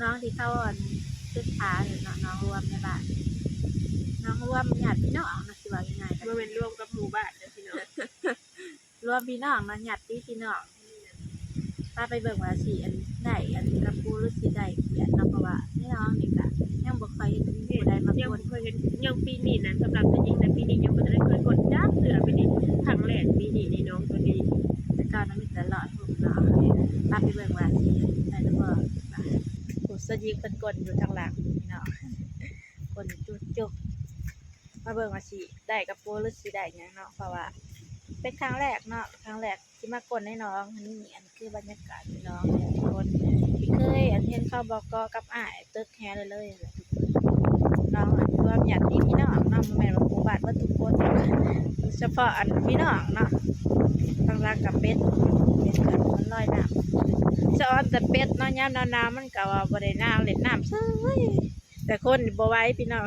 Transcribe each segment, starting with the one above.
ນ້ອງທີ່ເຂົາ ອັນ ເຮັດພາເນາະ ນ້ອງລວມໃນບ້ານ ນ້ອງລວມຍາດພີ່ນ້ອງເນາະ ຊິເວົ້າງ່າຍໆ ກໍບໍ່ແມ່ນລວມກັບໝູ່ບ້ານເດີພີ່ນ້ອງ ລວມພີ່ນ້ອງເນາະ ຍາດຕິພີ່ນ້ອງ ພາໄປເບິ່ງວ່າຊິ ອັນ ໄດ້ ອັນ ກະປູ ຫຼື ຊິໄດ້ຂຽດເນາະ ເພາະວ່າໃນໜອງນີ້ກະຍັງບໍ່ຄ່ອຍເຫັນຜູ້ໃດມາກົນ ຍັງບໍ່ຄ່ອຍເຫັນ ຍັງປີນີ້ນະ ສຳລັບຊາຍຍິງນະ ປີນີ້ຍັງບໍ່ທັນໄດ້ເຄີຍກົນຈັກເທື່ອ ປີນີ້ຄັ້ງແລກ ປີນີ້ໃນໜອງຕົວນີ້ ແຕ່ເກົ່ານະມີແຕ່ເລາະທຸ່ງເນາະ ພາໄປເບິ່ງວ່າຊິໄດ້ຫຼືບໍ່ ໂອ້ ຊາຍຍິງເພິ່ນກົນຢູ່ທາງຫຼັງພີ່ນ້ອງ ກົນຈຸກໆ ມາເບິ່ງວ່າຊິໄດ້ກະປູ ຫຼື ຊິໄດ້ຫຍັງເນາະ ເພາະວ່າເປັນຄັ້ງແລກເນາະ ຄັ້ງແລກ ຊິມາກົນໃນໜອງ ອັນນີ້ ອັນຄືບັນຍາກາດໃນໜອງນີ້ແຫຼະທຸກຄົນ ທີ່ເຄີຍ ອັນ ເຫັນເຂົາບອກກໍກັບອ້າຍຕຶກແຫເລີຍໆ ແຫຼະທຸກຄົນ ນ້ອງ ອັນ ລວມຍາດຕິພີ່ນ້ອງເນາະ ບໍ່ແມ່ນວ່າໝູ່ບ້ານເບິດທຸກຄົນ ສະເພາະ ອັນ ພີ່ນ້ອງເນາະ ທາງຫຼັງກະເປັດ ເປັດກະມັນລອຍນ້ຳ ສະອອນແຕ່ເປັດເນາະ ຍາມໜາວໆ ມັນກະວ່າບໍ່ໄດ້ໜາວ ເຫຼັ້ນນ້ຳເສີຍ ແຕ່ຄົນນີ້ບໍ່ໄຫວພີ່ນ້ອງ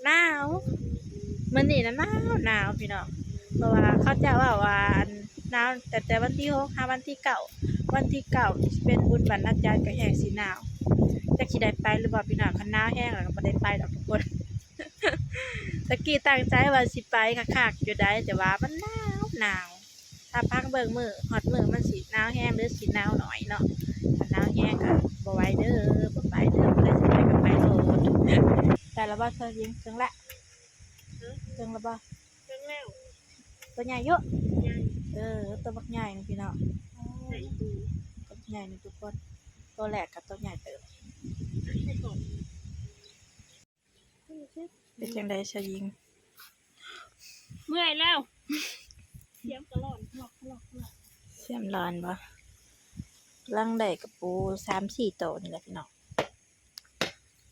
ໜາວ ມື້ນີ້ນະໜາວໜາວພີ່ນ້ອງ ເພາະວ່າເຂົາເຈົ້າເວົ້າວ່າ ອັນ ໜາວຕັ້ງແຕ່ວັນທີຫົກຫາວັນທີເກົ້າ ວັນທີເກົ້າຊິເປັນບຸນບັນນາຈານ ກໍແຮງຊິໜາວ ຈັກຊິໄດ້ໄປຫຼືບໍ່ພີ່ນ້ອງ ຄັນໜາວແຮງແລ້ວກໍບໍ່ໄດ້ໄປດອກທຸກຄົນ ຕະກີ້ຕັ້ງໃຈວ່າຊິໄປຄັກໆຢູ່ໃດ ແຕ່ວ່າມັນໜາວໜາວ ຖ້າຟັງເບິ່ງມື້ ຮອດມື້ມັນຊິໜາວແຮງ ຫຼື ຊິໜາວໜ້ອຍເນາະ ຄັນໜາວແຮງກໍບໍ່ໄຫວເດີ ບໍ່ໄປເດີ ຜູ້ໃດຊິໄປກໍໄປໂລດ ໄດ້ລະບໍ່ຊາຍຍິງ ເຖິງລະ ເຖິງລະບໍ່ ເຖິງແລ້ວ ຕົວໃຫຍ່ຢູ່ ໃຫຍ່ ເອີ ຕົວບັກໃຫຍ່ນີ້ພີ່ນ້ອງ ໃຫຍ່ອີ່ຫຼີ ຕົວບັກໃຫຍ່ນີ້ທຸກຄົນ ຕົວແລກກໍຕົວໃຫຍ່ເຕີບ ເປັນຈັ່ງໃດຊາຍຍິງ? ເມື່ອຍແລ້ວ ສຽມກໍຮ້ອນ ລອກໆໆ ສຽມຮ້ອນບໍ່? ກຳລັງໄດ້ກະປູສາມສີ່ໂຕນີ້ແຫຼະພີ່ນ້ອງ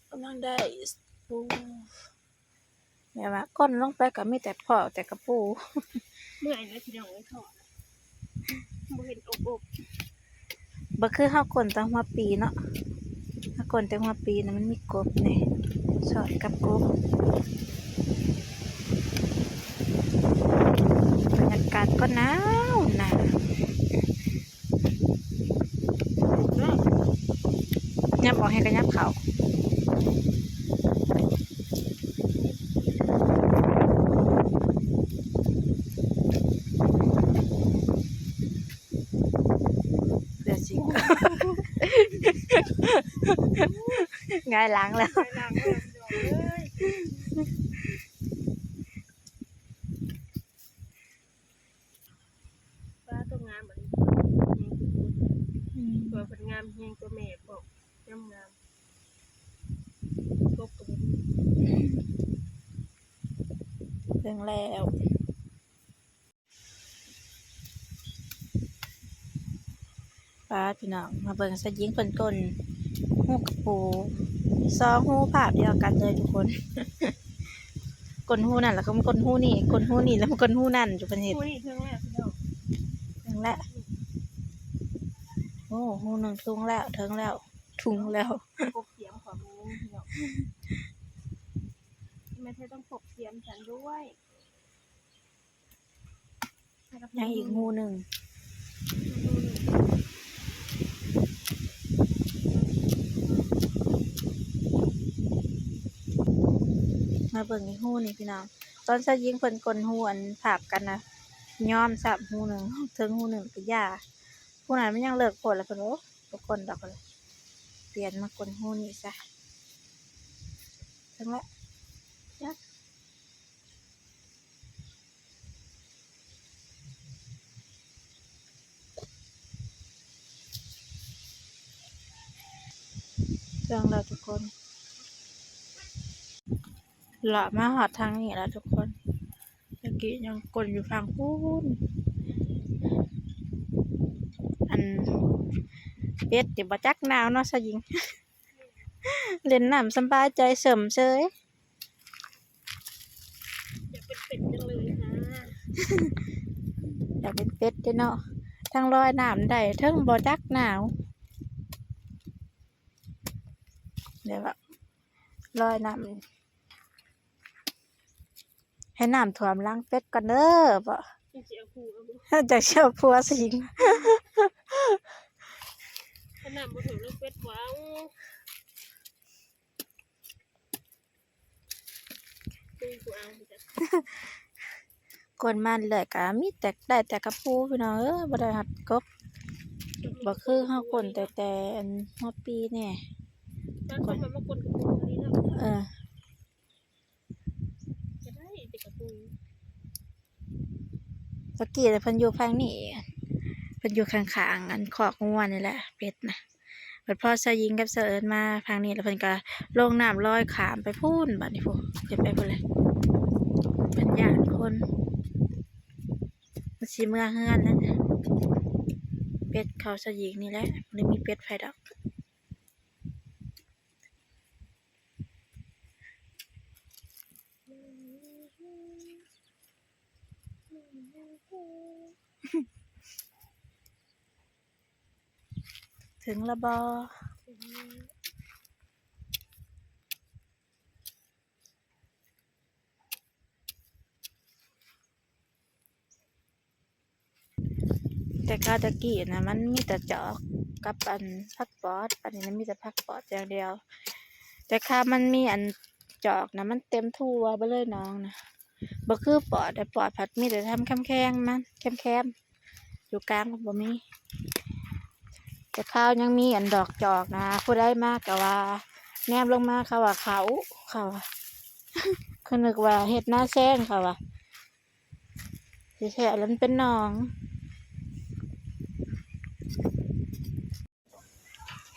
ກຳລັງໄດ້ ໂອ້ ແບບວ່າກົ້ນລົງໄປກໍມີແຕ່ພໍ້ແຕ່ກະປູ ເມື່ອຍແລ້ວພີ່ນ້ອງເອີຍ ທ້ອ ບໍ່ເຫັນອົບໆ ບໍ່ຄືເຮົາກົ້ນຕອນຫົວປີເນາະ ເຮົາກົ້ນແຕ່ຫົວປີນະ ມັນມີກົບນີ້ ສອດກັບກົບ ບັນຍາກາດກໍໜາວໜາວ ຫຍັບອອກແຮງກະຫຍັບເຂົ້າ ເພື່ອຊິ ຫງາຍຫຼັງແລ້ວ ປາ ຕົວງາມອັນນີ້ ອືມ ຕົວເພິ່ນງາມແຮງ ຕົວແມ່ພ້ອມ ງາມໆ ກົບກໍບໍ່ມີ ເຖິງແລ້ວ ປາ ພີ່ນ້ອງ ມາເບິ່ງຊາຍຍິງເພິ່ນກົ້ນຮູກະປູ ສອງຮູພາບດຽວກັນເລີຍທຸກຄົນ ກົ້ນຮູນັ້ນແລ້ວກໍກົ້ນຮູນີ້ ກົ້ນຮູນີ້ແລ້ວກໍກົ້ນຮູນັ້ນຢູ່ ເພິ່ນເຮັດ ຮູນີ້ເຖິງແລ້ວພີ່ນ້ອງ ເຖິງແລ້ວ ໂອ້ ຮູໜຶ່ງທຸ່ງແລ້ວ ເຖິງແລ້ວ ທຸ່ງແລ້ວ ກົບສຽມຂອບມືພີ່ນ້ອງ ແມ່ນແທ້ຕ້ອງກົບສຽມສັນດ້ວຍ ຍັງອີກຮູໜຶ່ງ ມາເບິ່ງອີກຮູນີ້ພີ່ນ້ອງ ຕອນຊາຍຍິງເພິ່ນກົ້ນຮູອັນພາບກັນນະ ຍອມຊ້ຳຮູໜຶ່ງ ເຖິງຮູໜຶ່ງກໍຢ່າ ຜູ້ນັ້ນມັນຍັງເລິກໂພດ ແລ້ວເພິ່ນ ໂອ້ ບໍ່ກົ້ນດອກ ປ່ຽນມາກົ້ນຮູນີ້ຊະ ເຖິງລະ ເຖິງແລ້ວທຸກຄົນ ເລາະມາຮອດທາງນີ້ແລ້ວທຸກຄົນ ຕະກີ້ຍັງກົ້ນຢູ່ຝັ່ງພຸ້ນ ອັນ ເປັດນີ້ບໍ່ຈັກໜາວເນາະຊາຍຍິງ ຫຼິ້ນນ້ຳສະບາຍໃຈເສີມເຊີຍ ຢາກເປັນເປັດຈັງເລີຍຄ່ະ ຢາກເປັນເປັດເດ້ເນາະ ທັງລອຍນ້ຳໄດ້ ເທິງບໍ່ຈັກໜາວ ແບບວ່າລອຍນ້ຳ ໃຫ້ນ້ຳຖ້ວມຫຼັງເປັດກ່ອນເດີ ບໍ່ ຈັ່ງຊິເອົາຜົວ ຈັ່ງຊິເອົາຜົວສິງ ນ້ຳບໍ່ຖ້ວມແລ້ວເປັດບໍ່ເອົາ ຄືກູເອົາ ກົນມາເລື້ອຍກະມີແຕ່ ໄດ້ແຕ່ກະປູພີ່ນ້ອງເອີຍ ບໍ່ໄດ້ຮອດກົບ ບໍ່ຄືເຮົາກົນແຕ່ ແຕ່ອັນຫົວປີແດ່ ບາງຄົນມັນມາກົນກະປູນີ້ເນາະ ເອີ. ກໍໄດ້ແຕ່ກະປູ ຕະກີ້ນະເພິ່ນຢູ່ຝັ່ງນີ້ ເພິ່ນຢູ່ຂ້າງໆ ອັນຄອກງົວນີ້ແຫຼະ ເປັດນະ ບັດພໍຊາວຍິງກັບຊາວເອີນມາຝັ່ງນີ້ ແລ້ວເພິ່ນກໍລົງນ້ຳລອຍຂ້າມໄປພຸ້ນ ບາດນີ້ພຸ້ນ ຂຶ້ນໄປພຸ້ນແຫຼະ ເພິ່ນຢ້ານຄົນ ມັນຊິເມືອເຮືອນແລ້ວ ເປັດເຂົາຊາວຍິງນີ້ແຫຼະ ບໍ່ໄດ້ມີເປັດໃຜດອກ. ເຖິງລະບໍ່? ແຕ່ຄາວຕະກີ້ນະ ມັນມີແຕ່ຈອກກັບອັນຜັກປອດ ອັນນີ້ນະມີແຕ່ຜັກປອດຢ່າງດຽວ ແຕ່ຄາວມັນມີອັນຈອກນະ ມັນເຕັມທົ່ວເບິດເລີຍໜອງນະ ບໍ່ຄືປອດ ແຕ່ປອດພັດມີແຕ່ທຳແຄມໆ ມັນແຄມໆ ຢູ່ກາງມັນບໍ່ມີ ແຕ່ຄາວຍັງມີອັນດອກຈອກນະ ຜູ້ໃດມາກະວ່າ ແນມລົງມາເຂົາວ່າເຂົາ ເຂົາວ່າ ເຂົານຶກວ່າເຮັດນາແຊງ ເຂົາວ່າ ທີ່ແທ້ແລ້ວມັນເປັນໜອງ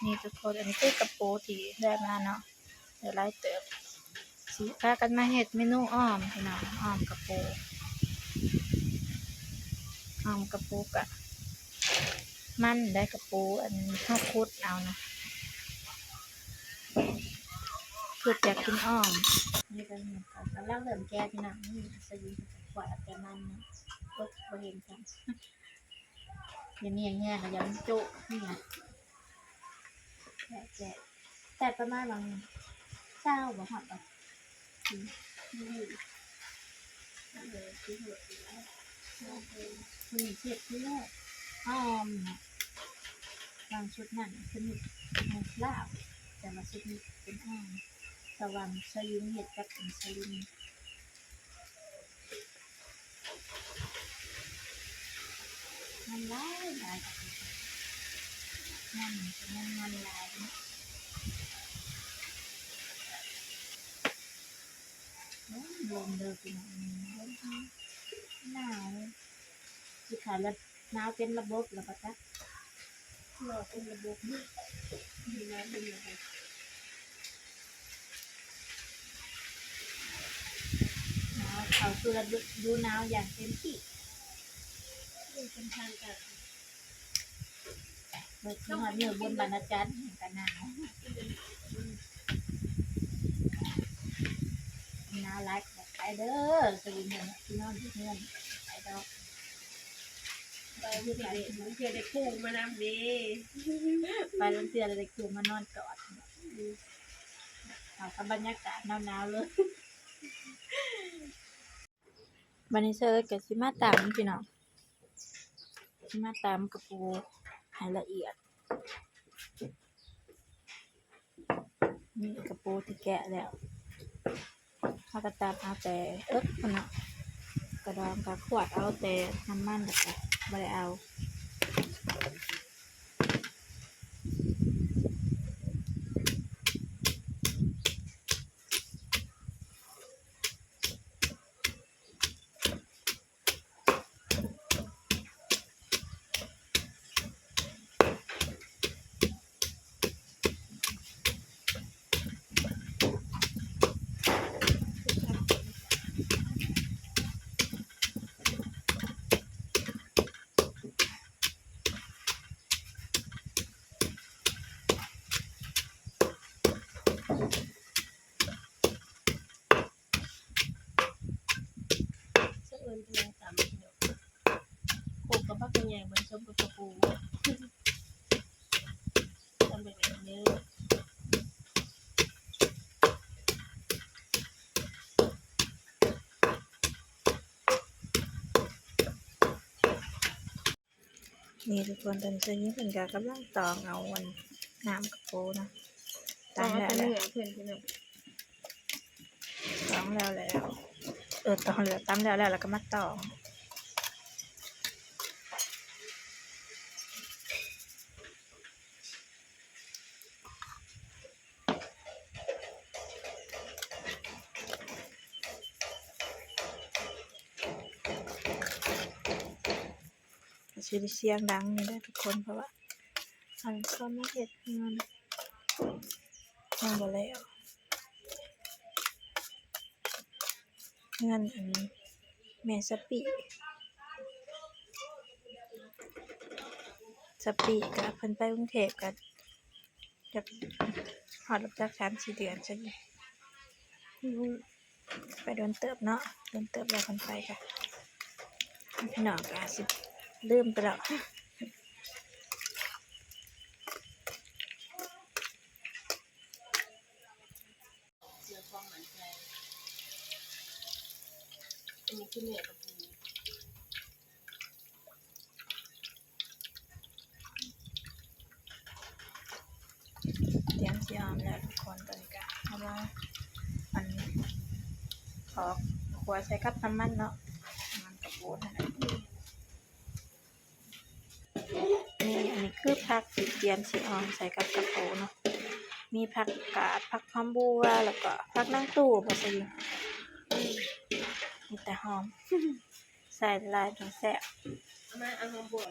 ນີ້ທຸກຄົນ ອັນນີ້ຄືກະປູທີ່ໄດ້ມາເນາະ ໄດ້ຫຼາຍເຕີບ ຊິພາກັນມາເຮັດເມນູອ້ອມພີ່ນ້ອງ ອ້ອມກະປູ ອ້ອມກະປູກະມັນໄດ້ ກະປູອັນເຮົາຂຸດເອົານະ ຄືຢາກກິນອ້ອມ ນີ້ກະກຳລັງເລີ່ມແກະພີ່ນ້ອງ ນີ້ສະຫຍິງກະຂວດເອົາແຕ່ມັນນະ ໂອ໊ຍ ບໍ່ເຫັນຊ້ຳ ດຽວນີ້ເຫື່ອກະຍັງໂຈະເຫື່ອ ແກະ ແກະ ແຕ່ປະມານຫວ່າງຊາວບໍ່ຮອດດອກ ອືມ ນີ້ ນີ້ເຮັດຄືຫອມນະ ບາງຊຸດນັ້ນຄືເປັນເຫັດລາວ ແຕ່ວ່າຊຸດນີ້ເປັນຫອມ ລະຫວ່າງສະຫຍິງເຮັດກັບອັນສະລິງ ມັນຫຼາຍ ຫຼາຍ ມັນ ມັນ ມັນຫຼາຍເນາະ ລົມເດີພີ່ນ້ອງ ລົມ ໜາວ ຊິຂາດລະ ໜາວເປັນລະບົບລະປະຈັກ ລະເປັນລະບົບ ໜາວເຂົ້າສູ່ລະດູໜາວຢ່າງເຕັມທີ່ ເປັນທາງການ ເບິ່ງຮອດມື້ບຸນບັນນາຈັນກະໜາວ ໜາວຫຼາຍ ໄປເດີ ສະວິນເດີ ພີ່ນ້ອງຢູ່ເຮືອນ ໄປດອກ ໄປເທື່ອໄດ້ ເທື່ອໄດ້ຄູ່ມານຳເດ້ ໄປລາງເທື່ອໄດ້ຄູ່ມານອນກອດ ເອົາກັບບັນຍາກາດໜາວໆເລີຍ ບາດນີ້ເຊີກະຊິມາຕຳພີ່ນ້ອງ ຊິມາຕຳກະປູໃຫ້ລະອຽດ ນີ້ກະປູທີ່ແກະແລ້ວ ເຮົາກະຕຳເອົາແຕ່ເອິກພຸ້ນເນາະ ກະດອງກະຂວດເອົາແຕ່ນ້ຳມັນ ແລ້ວກະບໍ່ໄດ້ເອົາ ສະເອີນເພິ່ນວ່າຕຳພີ່ນ້ອງ ໂຄກກະບັກໃຫຍ່ ບໍ່ສົມກັບກະປູ ຕຳແບບນີ້ ນີ້ທຸກຄົນ ຕອນນີ້ເພິ່ນກະກຳລັງຕອງເອົາອັນ ນ້ຳກະປູເນາະ ຕຳແລ້ວແຫຼະ ເພິ່ນພີ່ນ້ອງ ຕຳແລ້ວແລ້ວ ເອີ ຕຳແລ້ວ ຕຳແລ້ວແລ້ວ ແລ້ວກໍມາຕອງ ຊິໄດ້ສຽງດັງນີ້ເດີທຸກຄົນ ເພາະວ່າອັນເຂົາມາເຮັດເຮືອນຍັງບໍ່ແລ້ວ ເຮືອນອັນແມ່ສະປີ ສະປີກະເພິ່ນໄປກຸງເທບກະ ຈັກຮອດແລ້ວຈັກ ສາມສີ່ເດືອນຊັ້ນ ໄປດົນເຕີບເນາະ ດົນເຕີບແລ້ວເພິ່ນໄປກະ ພີ່ນ້ອງກະອາດຊິລືມໄປແລ້ວ ເພື່ອຄວາມໝັ້ນໃຈ ອັນນີ້ຄືເນື້ອກະປູ ຕຽມຊິອອມແລ້ວທຸກຄົນ ຕອນນີ້ກະເອົາມາ ອັນ ຂໍຂົ້ວໃສ່ກັບນ້ຳມັນເນາະ ນ້ຳມັນກະປູຫັ້ນນະ ນີ້ ອັນນີ້ຄືຜັກທີ່ຕຽມຊິອອມໃສ່ກັບກະປູເນາະ ມີຜັກກາດ ຜັກຫອມບົ່ວ ແລ້ວກໍຜັກນາງຕູ້ ບໍ່ຊະຍິງ ມີແຕ່ຫອມ ໃສ່ຫຼາຍໆ ຈັ່ງແຊບ ເອົາມາ ເອົາຫອມບົ່ວ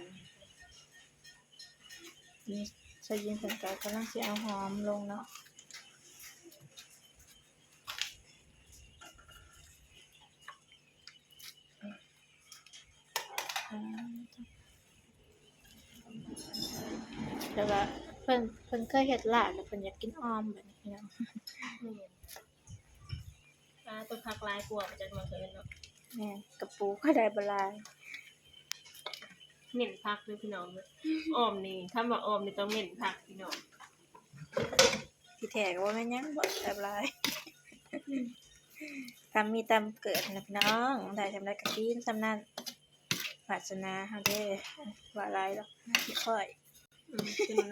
ນີ້ຊະຍິງເພິ່ນກໍກຳລັງຊິເອົາຫອມລົງເນາະ ແຕ່ວ່າເພິ່ນ ເພິ່ນເຄີຍເຮັດຫຼາຍແລ້ວ ເພິ່ນຢາກກິນອ່ອມບາດນີ້ພີ່ນ້ອງ ແມ່ນ ປາຕົວຜັກຫຼາຍກວ່າ ບໍ່ຈັກວ່າເຂົາເອີ້ນເນາະ ແມ່ນ ກະປູກໍໄດ້ບໍ່ຫຼາຍ ເນັ້ນຜັກເດີພີ່ນ້ອງເດີ ອ່ອມນີ້ ຄຳວ່າອ່ອມນີ້ຕ້ອງເນັ້ນຜັກພີ່ນ້ອງ ທີ່ແທ້ກໍບໍ່ແມ່ນຫຍັງ ບໍ່ແຊບຫຼາຍ ຕຳມີຕຳເກີດຫັ້ນລະພີ່ນ້ອງ ໄດ້ສ່ຳໃດກໍກິນສ່ຳນັ້ນ ວາສະໜາເຮົາເດ້ ວ່າຫຼາຍດອກ ໜ້າທີ່ຂ້ອຍ ອືມ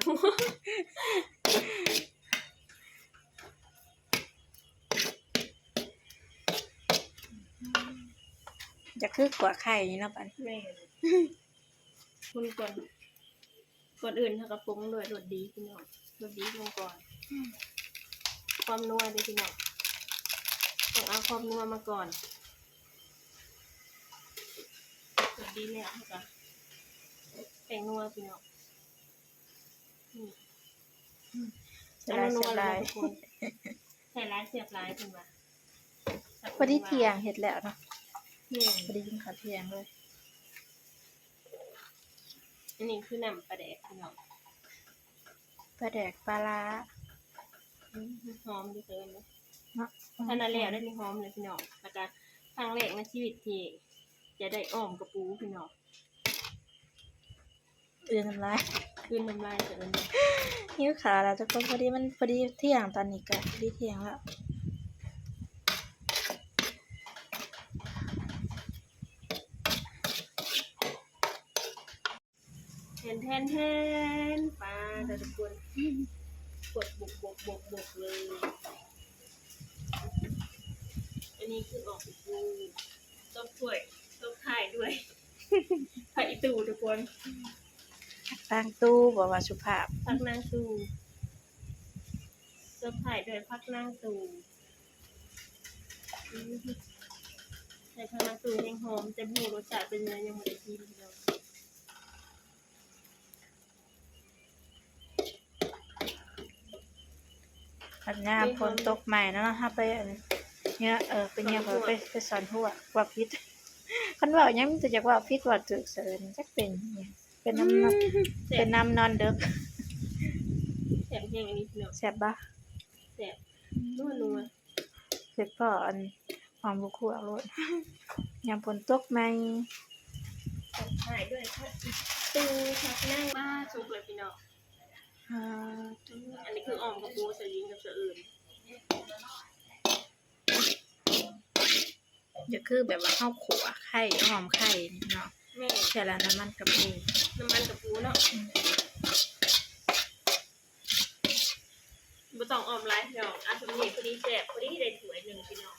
ຢາກຄືຂົ້ວໄຂ່ນີ້ເນາະ ປານ ແມ່ນ ຄົນກ່ອນ ກ່ອນອື່ນເຮົາກໍປຸງດ້ວຍລົດດີພີ່ນ້ອງ ລົດດີລົງກ່ອນ ອືມ ຄວາມນົວເດ້ພີ່ນ້ອງ ຕ້ອງເອົາຄວາມນົວມາກ່ອນ ລົດດີແລ້ວເຮົາກໍແປ້ງນົວພີ່ນ້ອງ ອືມ ອືມ ໃສ່ຫຼາຍແຊບຫຼາຍ ໃສ່ຫຼາຍແຊບຫຼາຍເພິ່ນວ່າ ພໍດີທ່ຽງເຮັດແລ້ວເນາະ ແມ່ນ ພໍດີກິນເຂົ້າທ່ຽງເລີຍ ອັນນີ້ຄືນ້ຳປາແດກພີ່ນ້ອງ ປາແດກປາຫຼ້າ ອືມ ຫອມດີເກີນເນາະ ເນາະ ອັນນັ້ນແລ້ວໄດ້ນີ້ ຫອມເລີຍພີ່ນ້ອງ ແລ້ວກະຄັ້ງແລກໃນຊີວິດທີ່ຈະໄດ້ອ່ອມກະປູພີ່ນ້ອງ ອື່ນນ້ຳລາຍ ອື່ນນ້ຳລາຍ ຫິວເຂົ້າແລ້ວທຸກຄົນ ພໍດີມັນພໍດີທ່ຽງ ຕອນນີ້ກະພໍດີທ່ຽງແລ້ວ ແທນໆໆ ປາເດີທຸກຄົນ ກົດບົກໆໆເລີຍ ອັນນີ້ຄືອອກ ຕບຖ້ວຍ ຕົບທ້າຍດ້ວຍ ຜັກອີ່ຕູ່ທຸກຄົນ ຜັກນາງຕູ້ ບໍ່ວ່າສຸພາບ ຜັກນາງຕູ້ ຕົບທ້າຍດ້ວຍຜັກນາງຕູ້ ອືມ ໃສ່ຜັກນາງຕູ້ແຮງຫອມ ແຕ່ບໍ່ຮູ້ລົດຊາດເປັນຈັ່ງໃດ ຍັງບໍ່ໄດ້ກິນເນາະ. ບັດຍາມຝົນຕົກໃໝ່ເນາະ ເຮົາໄປ ອັນ ເຫຍື້ອ ເອີ ໄປເຫຍື້ອ ໄປ ໄປສອນຮົ້ວ ເວົ້າຜິດ ຄັນເວົ້າຫຍັງມີແຕ່ຢາກເວົ້າຜິດເວົ້າຖືກ ສະເອີນ ຈັກເປັນຫຍັງ ເປັນນຳ ເປັນນຳນອນເດິກ ແຊບແຮງອີ່ຫຼີພີ່ນ້ອງ ແຊບບໍ່? ແຊບ ນົວໆ ເຮັດພໍ້ອັນ ຫອມບົກຄວກໂລດ ຍາມຝົນຕົກໃໝ່ ຕົບທ້າຍດ້ວຍຜັກອີ່ຕູ່ ຜັກນາງ ປາ ສຸກແລ້ວພີ່ນ້ອງ ອ່າ ອັນນີ້ຄືອ່ອມກະປູ ສະຫຍິງກັບສະເອີນ ກໍຄືແບບວ່າເຮົາຂົ້ວໄຂ່ ຫອມໄຂ່ເນາະ ແມ່ນ ໃສ່ລະນ້ຳມັນກະປູ ນ້ຳມັນກະປູເນາະ ອືມ. ຕ້ອງອ້ອມຫຼາຍພີ່ນ້ອງ ເອົາສ່ຳນີ້ພໍດີແຊບ ພໍດີໄດ້ຖ້ວຍໜຶ່ງພີ່ນ້ອງ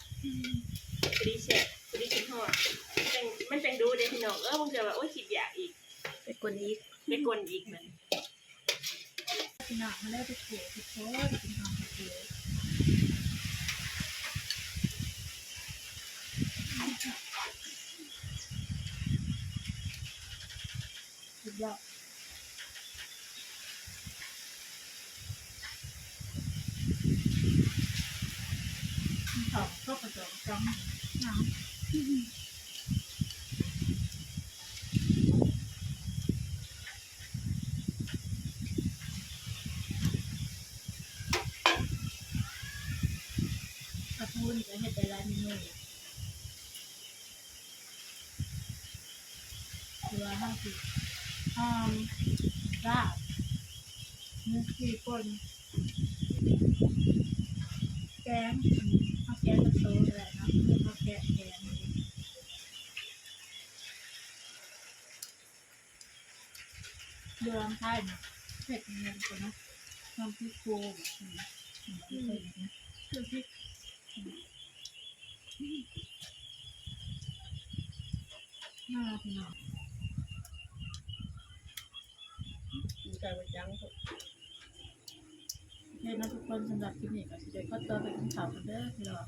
ພໍດີແຊບ ພໍດີກິນຮອດ ມັນຈັ່ງ ມັນຈັ່ງດູເດ້ພີ່ນ້ອງເອີຍ ບາງເທື່ອວ່າ ໂອ້ຍ ຄິດຢາກອີກ ໄປກົນອີກ ໄປກົນອີກບັດນີ້ ພີ່ນ້ອງ ມາເດີທຸກຜູ້ທຸກຄົນ ກິນຫອມທຸກຜູ້ ສຸດຍອດ ເຂົ້າ ເຂົ້າປະຈອມຈັງ ໜາວ ກະທູນກະເຮັດໄດ້ຫຼາຍເມນູ ຫຼືວ່າເຮົາຊິຫອມ ລາບ ໜຶ່ງສີ່ຄົນ ແກງ ເຮົາແກງເປັນໂຕກະໄດ້ເນາະ ເຮົາແກະແກງ ເລື່ອງໄທເຮັດຫຍັງກະເນາະ ນ້ຳພລິກໂຄ ອືມ ນ້ຳພລິກ ມາພີ່ນ້ອງ ດີໃຈວ່າຈັງ ໂອເຄເນາະທຸກຄົນ ສຳລັບຄລິບນີ້ກະຊິໄດ້ຂໍຕົວໄປກິນເຂົ້າກ່ອນເດີພີ່ນ້ອງ.